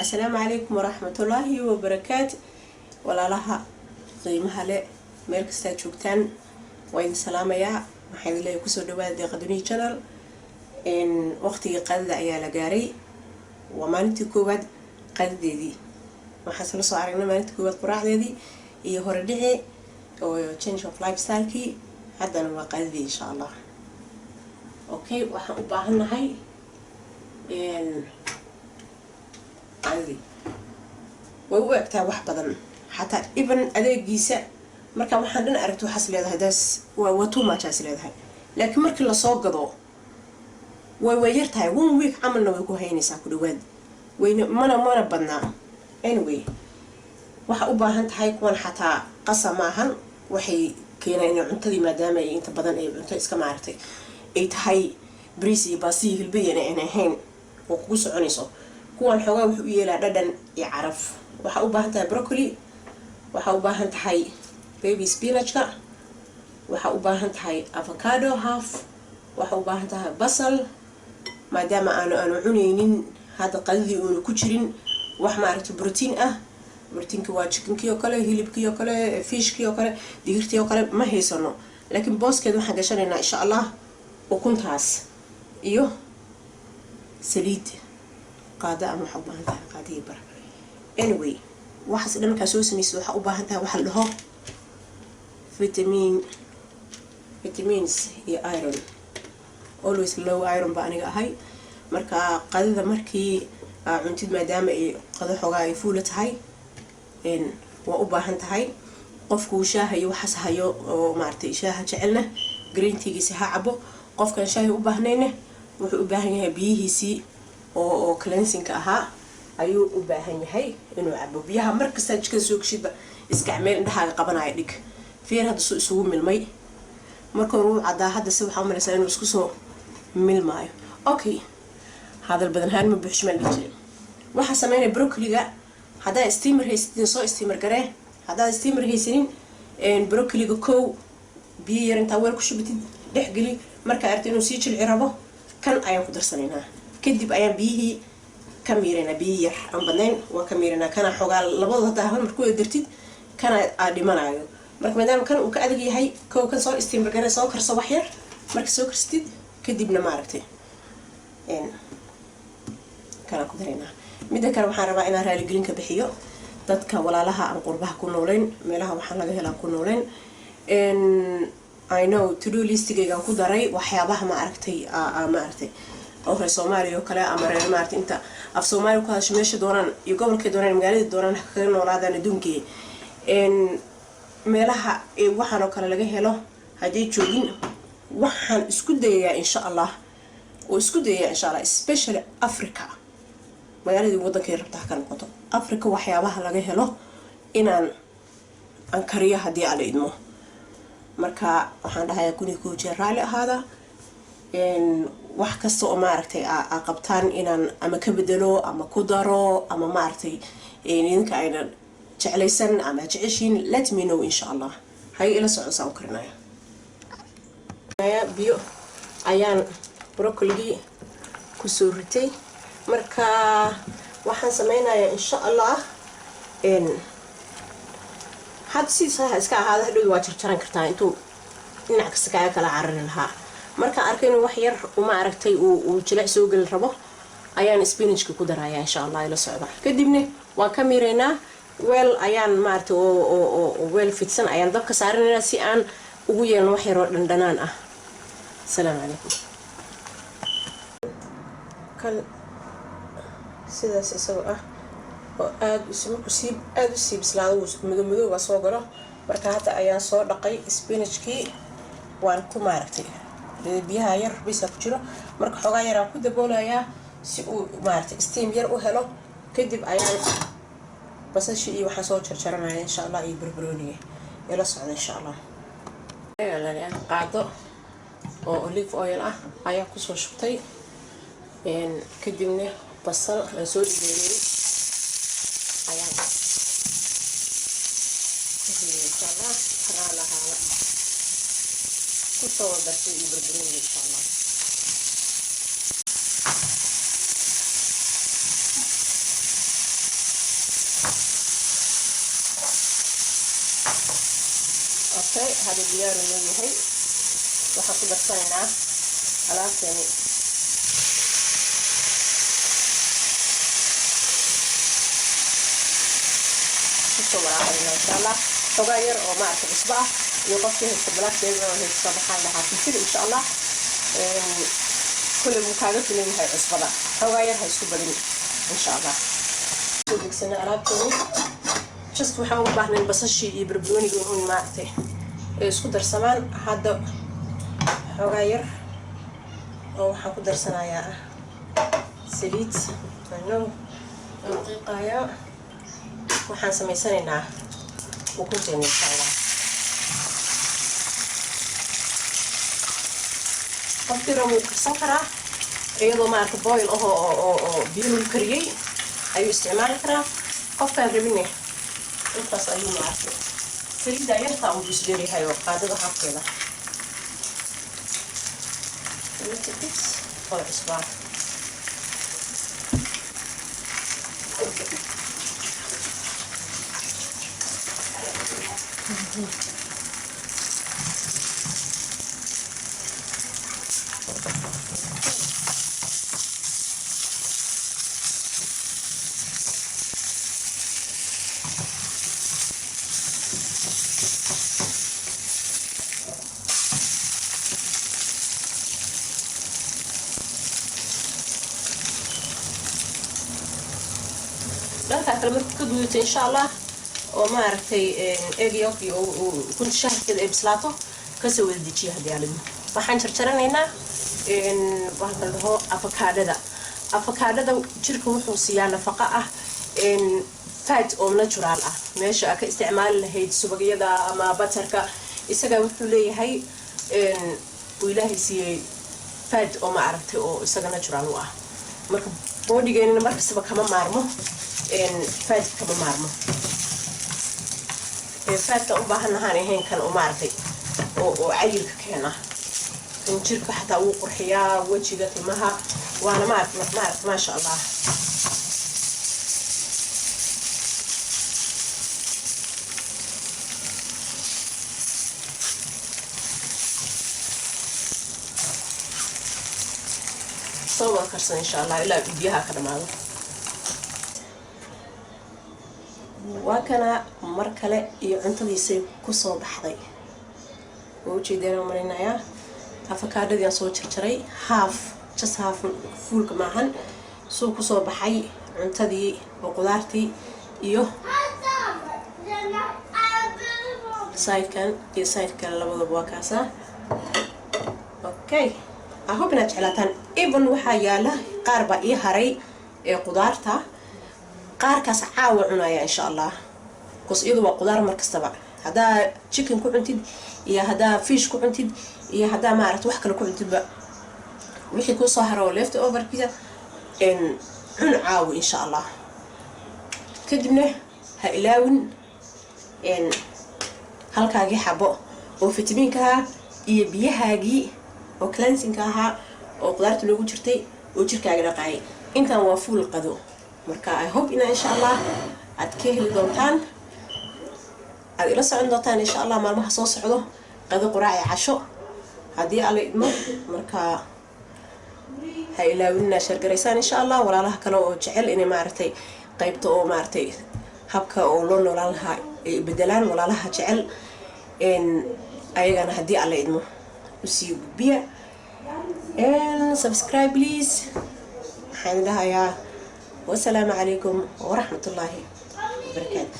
Asalaamu calaykum waraxmatullaahi wabarakaatu. Walaalaha qiimaha le, meel kastaa joogtaan, waa idin salaamayaa. Waxaan idin leeyahay kusoo dhawaada Deeqa Duniya Channel. Waqtigii qadada ayaa la gaaray. Waa maalintii koowaad qadadeedii. Waxaan isla soo aragnay maalintii koowaad quraacdeedii iyo hore dhici oo change of lifestyle-kii. Haddana waa qadadii, insha Allah. Okay, waxaan u baahannahay qadadii. Way u egtahay wax badan, xataa even adeegiisa. Marka waxaan dhan aragti, waxaas leedahay daas waa too much aas leedahay, laakiin markii lasoo gado way yar tahay. One week camalna way ku haynaysaa ku dhawaad, wayna mana badnaa. Anyway, waxa u baahan tahay kuwan xataa qasa maahan. Waxay keenaan inay cuntadii, maadaama ay inta badan ay cunto iska maaragtay ay tahay, bariis iyo baasiyo hilbiyana aan ahayn oo kugu soconayso, kuwan xoogaa wuxuu u yeelaa dhadhan iyo caraf. Waxaa u baahan tahay broccoli, waxaa u baahan tahay baby spinachka, waxaa u baahan tahay avocado half, waxaa u baahan tahay basal. Maadaama aanu cunaynin hadda qadadii, uuna ku jirin wax maaragtay protein ah. Proteinka waa chickenkii oo kale, hilibkii oo kale, fishkii oo kale, digirtii oo kale ma haysano, laakiin booskeed waxaan gashanaynaa, insha Allah, ukuntaas iyo saliid qaada ama waxaa u baahan tahay qaadihii bar. Anyway, waxaas dhan markaa soo samaysid, waxaa u baahan tahay waxa la dhaho vitamins iyo iron. Always low iron baa aniga ahay. Marka qadada markii cuntid, maadaama ay qado xoogaa ay fuula tahay, waa u baahan tahay. Qofkuu shaaha iyo waxaas hayo oo maaragtay shaaha jecelna, green teagiisa ha cabo. Qofkan shaahi u baahnayna, wuxuu u baahan yahay biyihiisii oo cleansingka ahaa ayuu u baahan yahay inuu cabo. Biyaha markastaa jikada soo geshidba iskacmeel indhahaaga qabanaya dhig. Fiir hadda suu isugu milmay. Marka hore wuu caddaa, hadda se waxaa umalaysaa inuu isku soo milmaayo. Okay, hadal badan haan ma buuxshimaan dhihi jiray. Waxaa sameynaya broccoliga, haddaad steamer haysatin, soo steamer garee. Haddaad steamer haysanin, broccoliga kow biyo yar intaa weel ku shubatid dhex geli. Markaa aragto inuu sii jilci rabo, kan ayaan ku darsanaynaa. Kadib ayaan biyihii ka miiraynaa. Biyi yar aan badnayn waa ka miiraynaa. Kana xoogaa labadooda haddaa hal mar ku wada dartid, kana aa dhimanaayo. Marka maadaama kan uu ka adag yahay, kow kan soo steamer garee, soo karso wax yar. Marka soo karsatid kadibna, maaragtay, kanaan ku daraynaa. Midda kale, waxaan rabaa inaan raaligelin ka bixiyo dadka walaalaha aan qurbaha ku nooleyn, meelaha waxaan laga helaa ku nooleyn. I know to do listigaygaan ku daray waxyaabaha maaragtay maaragtay oo reer Soomaaliya oo kale ama reer maaragtay inta af Soomaaliya ku hadasho, meesha doonaan iyo gobolkay doonaan, magaalada doonaan ha kaga noolaadaan adduunkii. Meelaha waxaan oo kale laga helo hadday joogin, waxaan isku dayayaa, insha Allah, oo isku dayayaa, insha Allah, especially Africa, magaaladii waddankay rabta ha ka noqoto, Africa waxyaabaha laga helo inaan aan kariyo haddii ala idmo. Marka waxaan dhahayaa 1001 jeer raalli ahaada. Wax kasta oo maaragtay aa qabtaan inaan ama ka bedelo ama ku daro ama maaragtay idinka ayna jeclaysan ama jeceshiin, let me know, insha Allah. Hay ila socon saan u karinaya. Biyo ayaan brocoligii kusoo ritay. Marka waxaan sameynayaa, insha Allah, hadda sidiisa ha iska ahaada. Hadhowda waa jarjaran kartaa intuu dhinac kasta kaaga kala carari lahaa. Markaan arkay inuu wax yar uma aragtay uu jilic soo geli rabo, ayaan spinachka ku darayaa, insha Allah. Ila socda. Kadibna waan ka miiraynaa. Weel ayaan maaragtay oo weel fidsan ayaan dabka saaranaynaa si aan ugu yeelno wax yaroo dhandhanaan ah. Asalaamu calaykum. Kan sidaas isagoo ah oo aada markuu sii aada usii bislaado, madow madowga soo galo. Marka hadda ayaan soo dhaqay spinachkii, waan ku maaragtay biyaha yar bisa ku jiro. Marka xoogaa yaraan ku daboolayaa si uu maaragtay steam yar u helo. Kadib ayaan basashii iyo waxaan soo jarjaranaya, insha Allah, iyo barbarooniga. Ila socda, insha Allah. Qaado oo olive oil ah ayaa kusoo shubtay. Kadibna basal aan soo dhigeeyay ayaan ku riday, insha Allah. Raalahaada kusoo dartay iyo barbarooniga, insha Allah. Okay, hadda diyaaru noo yahay. Waxaan ku darsanaynaa alaabteeni. Kusoo walaaqayna, insha Allah, xogaa yar oo maaragta cusbo ah iyo qofkii haysta black pepper oo haysta, maxaa la dhahaa, filfil, insha Allah. Kule wuu kaaga filan yahay cusbada, xogaa yar ha isku badin, insha Allah. Soo degsana alaabteeni. Just waxaan uga baahnayn basashii iyo barbarooniga un maaragtay ay isku darsamaan. Hadda xoogaa yar oo waxaan ku darsanayaa saliid ano aan qiiqayaa. Waxaan samaysanaynaa ukunteena, insha Allah. Qofkii raba wuu karsan karaa iyadoo maaragta boil ahoo oo biyo lagu kariyey ayuu isticmaali karaa. Qofkaan rabine intaas ayuu maaragtay saliiddaa yartaa uu isdheeryahay oo qaadada habkeeda little bit oo cusbaa. Dhankaa kale markuu ka guduto, insha Allah, oo maaragtay egg yolk iyo ukunta shaharkeeda ay bislaato, kasoo wada dejiya. Haddii alidmo, waxaan jarjaranaynaa waxaa la dhaho avocadada. Avocadada jirka wuxuu siiyaa nafaqo ah, fat oo natural ah. Meesha aa ka isticmaali lahayd subagyada ama butterka, isagaa wuxuu leeyahay uu Ilaahay siiyey fat oo maaragtay oo isaga natural u ah. Marka bodygeenina markastaba kama maarmo fat, kama maarmo. Fatka u baahan ahaan ahayn kan oo maaragtay oo cayilka keena, kan jirka xataa wuu qurxiyaa, wejiga, timaha, waana maaragta, maasha Allah. Soo wada karsan, insha Allah, ilaa uu biyaha ka dhamaado. Waa kana mar kale iyo cuntadiisay kusoo baxday. Waa ujeedeen aan marinayaa. Avocadadii aan soo jarjaray half, just half, fuulka maahan, suu kusoo baxay cuntadii oo qudaartii iyo sidekan iyo side kale labadaba waa kaasaa. Okay, I hope inaad jeclaataan. Even waxaa yaala qaar baa ii haray ee qudaarta, qaarkaas caawa cunaya, insha Allah, because iyadu waa qudaar. Mar kastaba haddaa chicken ku cuntid iyo haddaa fish ku cuntid iyo haddaa maaragta wax kale ku cuntidba, wixii kusoo haro oo left overkiisa cun caawi, insha Allah. Kadibna ha ilaawin halkaagii xabo oo fitamiinka ahaa iyo biyahaagii oo cleansingka ahaa oo qudaarta loogu jirtay oo jirkaaga dhaqaayay. Intaan waa fuul qado. Marka I hope inaa, insha Allah, aad ka heli doontaan, aad ila socon doontaan, insha Allah, maalmaha soo socdo, qado, quraaci, casho, haddii Alla idmo. Marka ha ilaawinina share garaysaan, insha Allah, walaalaha kale oo jecel inay maaragtay qaybta oo maaragtay habka oo loo noolaan lahaa ay bedelaan. Walaalaha jecel ayagana, haddii Alla idmo, usii gudbiya. Subscribe please. Waxaan dhahayaa wasalaamu calaykum waraxmatullaahi wabarakaatu.